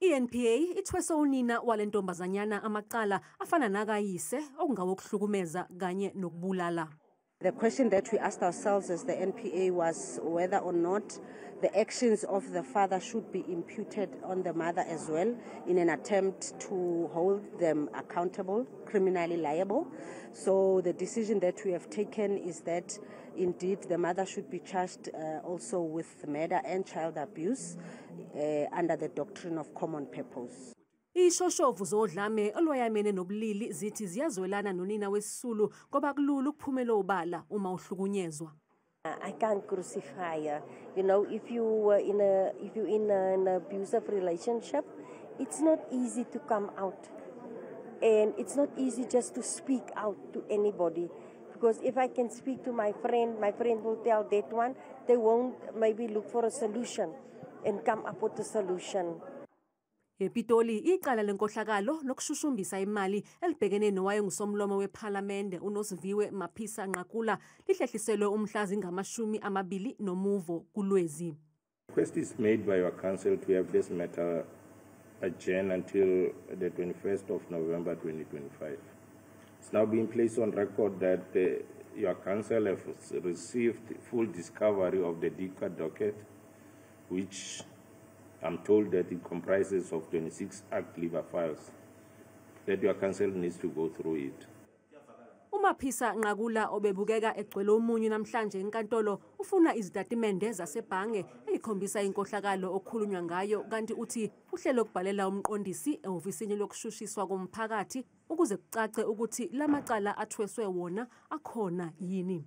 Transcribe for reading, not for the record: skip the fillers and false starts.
I-NPA ithwese unina wale ntombazanyana amacala afana nakayise, okungawokuhlukumeza kanye nokubulala. The question that we asked ourselves as the NPA was whether or not the actions of the father should be imputed on the mother as well, in an attempt to hold them accountable, criminally liable. So the decision that we have taken is that indeed the mother should be charged also with murder and child abuse under the doctrine of common purpose. Ishoshovu zodlame olwayamene nobulili zithi ziyazwelana nonina wesisulu ngoba kulula ukuphumela obala uma uhlukunyezwa. I can't crucify her. If you were in a if you're in an abusive relationship, it's not easy to come out. And it's not easy just to speak out to anybody. Because if I can speak to my friend will tell that one, they won't maybe look for a solution and come up with a solution. EPitoli, icala lenkohlakalo lokushushumbisa imali elibhekene nowayengusomlomo wePhalamende uNosiviwe Mapisa Nqakula lihlehliselwe umhla zingama-20 kuLwezi. Request is made by your counsel to have this matter adjourned until the 21st of November 2025. It's now being placed on record that your counsel have received full discovery of the DICA docket, which I'm told that it comprises of 26 Act lever files, that your counsel needs to go through it. UMaphisa Nqakula, obebukeka egcwele umunyu namhlanje enkantolo, ufuna izitatimende zasebhange ezikhombisa inkohlakalo okukhulunywa ngayo, kanti uthi uhlelo ukubhalela umqondisi ehhovisini lokushushiswa komphakathi ukuze kucace ukuthi lamacala athweswe wona akhona yini.